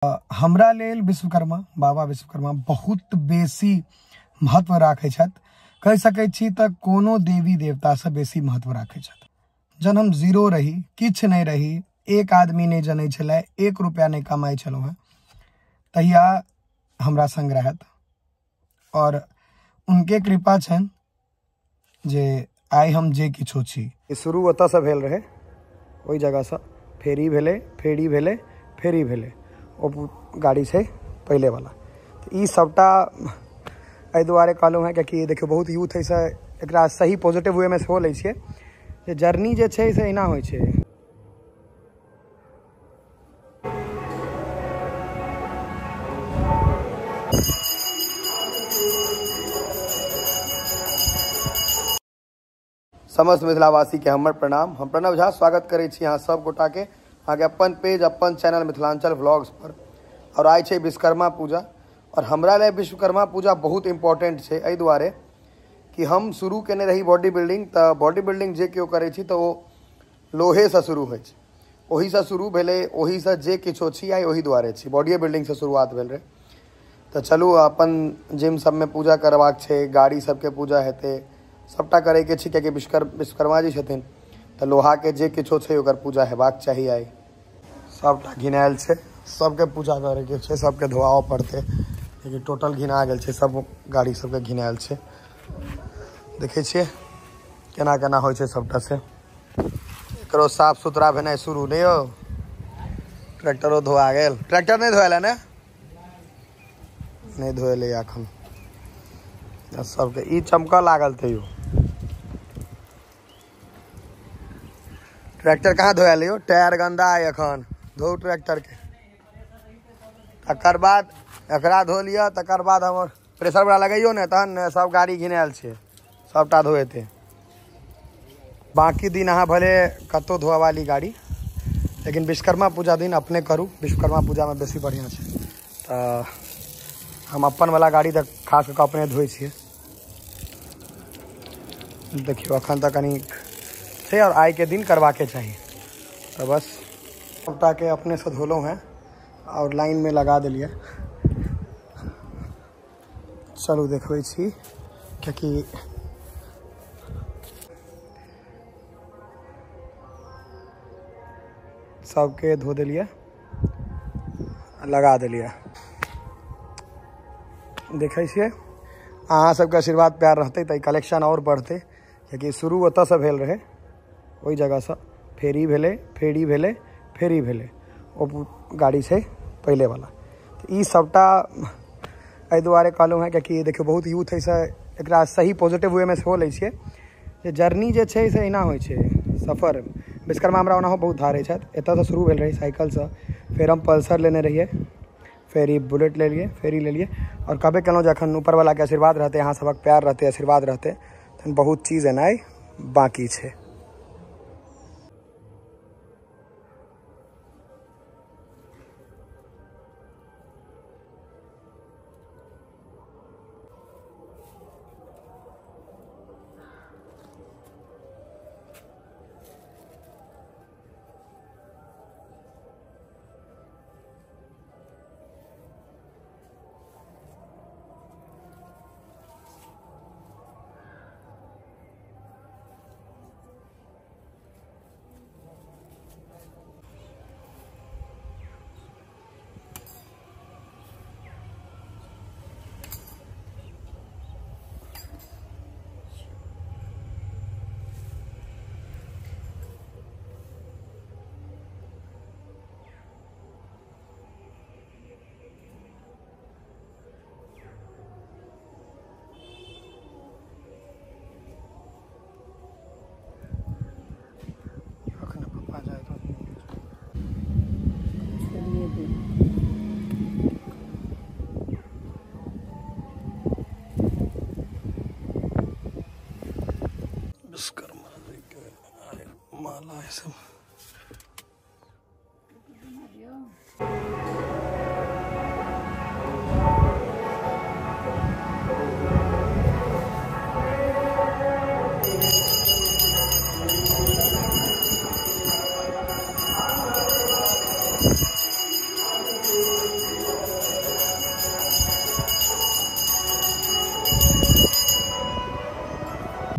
हमरा लेल विश्वकर्मा बाबा विश्वकर्मा बहुत बेसी महत्व राखै छथि। कहि सकै छी तऽ कोनो देवी देवतासँ बेसी महत्व राखै छथि। जहन हम जीरो रही, किछु नहि रही, एक आदमी नहि जनै छलै, एक रुपया नहि कमाइ छलहुँ हेँ, तहिया हमरा संग रहथि और उनके कृपा छनि जे आइ हम जे किछो छी। शुरू ओतऽसँ भेल रहै, ओहि जगहसँ फेरी भेलै, फेरी भेलै, फेरी भेलै, ओ गाड़ी छै पहिलेवला। तऽ ई सबटा एहि दुआरे कहलहुँ हेँ कियाकि देखियौ बहुत यूथ एहिसँ एकरा सही पॉजिटिव वेमे सेहो लै छियै जे जर्नी जे छै से एना होइ छै। समस्त मिथिलावासी के हमर प्रणाम। हम प्रणव झा स्वागत करै छी अहाँ सब गोटा के अहाँके अपन पेज अपन चैनल मिथिलांचल व्लॉग्स पर। और आइ छै विश्वकर्मा पूजा और हमरा लिए विश्वकर्मा पूजा बहुत इम्पोर्टेंट छै एहि दुआरे कि हम शुरू केने रही बॉडी बिल्डिंग। तऽ बॉडी बिल्डिंग जे केओ करै छी तऽ ओ लोहेसँ शुरू होइ छै, ओहीसँ शुरू भेलै, ओहीसँ जे किछो छी आइ ओही दुआरे छी, बॉडीए बिल्डिंगसँ शुरुआत भेल रहै। तऽ चलू अपन जिम सबमे पूजा करबाक छै, गाड़ी सबके पूजा हेतै, सबटा करैके छै कियाकि विश्वकर्मा जी छथिन तऽ लोहाके जे किछो छै ओकर पूजा हेबाक चाही। आइ सबटा घिनायल छै, सबके पूजा करैके छै, सबके धोआबऽ पड़तै कियाकि टोटल घिना गेल छै, सब गाड़ी सबके घिनायल छै। देखै छियै केना केना होइ छै सबटा से। एकरो साफ सुथरा भेनाइ शुरू नहि यौ। ट्रैक्टरो धोआ गेल, ट्रैक्टर नहि धोएल ने, नहि धोएलै एखन। सबके ई चमकऽ लागल तैयो। ट्रैक्टर कहाँ धोएल यौ, टायर गंदा है एखन, धो ट्रैक्टर के। तकर बाद एकरा धो लिअ, तकर बाद हमर प्रेशर वाला लगैयो ने, तहन ने सब गाड़ी घिनायल छै, सबटा धोएतै। बाकी दिन अहाँ भले कतहु धोआ वाली गाड़ी, लेकिन विश्वकर्मा पूजा दिन अपने करू, विश्वकर्मा पूजामे बेसी बढ़िआँ छै। तऽ हम अपन वाला गाड़ी तऽ खास कऽ अपने धोइ छियै। देखियौ एखन तऽ कनि छै और आइके दिन करबाके चाही। तऽ बस सबटाके अपनेसँ धोलहुँ हेँ और लाइनमे लगा देलियै। चलू देखबै छी कियाकि सबके धो देलियै, लगा देलियै। देखै छियै अहाँ सबके आशीर्वाद प्यार रहतै तऽ ई कलेक्शन आओर बढ़तै कियाकि शुरू ओतऽसँ भेल रहै, ओहि जगहसँ फेरी भेलै, फेरी भेलै, फेरी भेलै, ओ गाड़ी छै पहिलेवला। तऽ ई सबटा एहि दुआरे कहलहुँ हेँ कियाकि देखियौ बहुत यूथ एहिसँ एकरा सही पॉजिटिव वेमे सेहो लै छियै जे जर्नी जे छै से एना होइ छै सफर। विश्वकर्मा हमरा ओनाहो बहुत धारै छथि। एतऽसँ शुरू भेल रहै साइकिलसँ, फेर हम पल्सर लेने रहियै, फेर ई बुलेट लेलियै, फेर ई लेलियै। और कहबे केलहुँ जे एखन ऊपरवलाके आशीर्वाद रहतै, अहाँ सबक प्यार रहतै, आशीर्वाद रहतै, तहन बहुत चीज एनाइ बाँकी छै।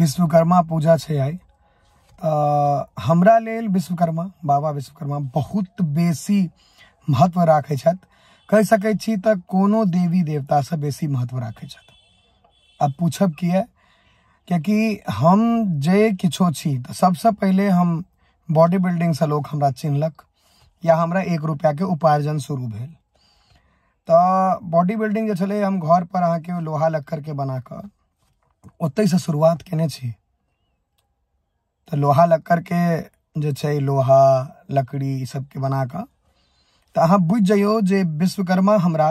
विश्वकर्मा पूजा छै आइ, तऽ हमरा लेल विश्वकर्मा बाबा विश्वकर्मा बहुत बेसी महत्व राखै छथि। कहि सकै छी तऽ कोनो देवी देवतासँ बेसी महत्व राखै छथि। आब पूछब किए? कियाकि हम जे किछो छी तऽ सबसँ पहिले हम बॉडी बिल्डिंगसँ लोक हमरा चिन्हलक या हमरा 1 रुपैआके उपार्जन शुरू भेल। तऽ बॉडी बिल्डिंग जे छलै, हम घर पर अहाँके लोहा लक्कड़के बनाकऽ ओतहिसँ शुरुआत केने छी। तऽ लोहा लक्कड़के जे छै, लोहा लकड़ी ई सबके बनाकऽ, तऽ अहाँ बुझि जइयौ जे विश्वकर्मा हमरा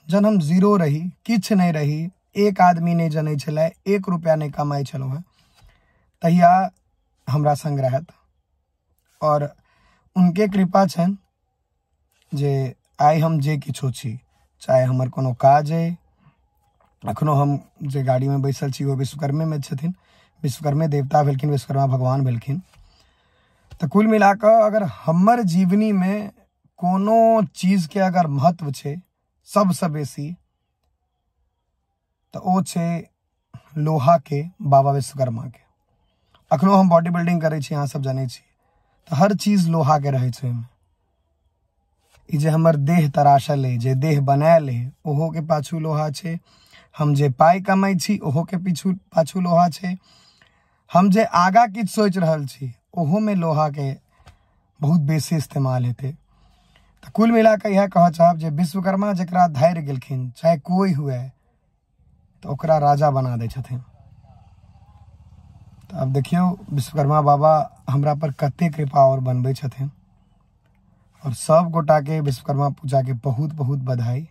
जहन हम जीरो रही, किछु नहि रही, एक आदमी नहि जनै छलै, 1 रुपैआ नहि कमाइ छलहुँ हेँ, तहिया हमरा संग रहत। आओर उनके कृपा छनि जे आइ हम जे किछो छी, चाहे हमर कोनो काज अइ, अखनो हम जे गाड़ीमे बैसल छी ओ विश्वकर्मेमे छथिन, विश्वकर्मे देवता भेलखिन, विश्वकर्मा भगवान भेलखिन। तऽ कुल मिलाकऽ अगर हमर जीवनीमे कोनो चीजके अगर महत्व छै सबसँ बेसी, तऽ ओ छै लोहाके बाबा विश्वकर्माके। अखनो हम बॉडी बिल्डिंग करै छी, अहाँ सब जनै छी, तऽ हर चीज लोहाके रहै छै ओहिमे। ई जे हमर देह तराशल अइ, जे देह बनायल अइ, ओहोके पाछू लोहा छै। हम जे पाइ कमाइ छी ओहोके पाछू लोहा छै। हम जे आगाँ किछु सोचि रहल छी ओहोमे लोहाके बहुत बेसी इस्तेमाल हेतै। तऽ कुल मिलाकऽ इएह कहऽ चाहब जे विश्वकर्मा जकरा धरि गेलखिन, चाहे कोइ हुए, तऽ ओकरा राजा बना दै छथिन। तऽ आब देखियौ विश्वकर्मा बाबा हमरा पर कते कृपा आओर बनबै छथिन। आओर सब गोटाके विश्वकर्मा पूजाके बहुत बहुत बधाई।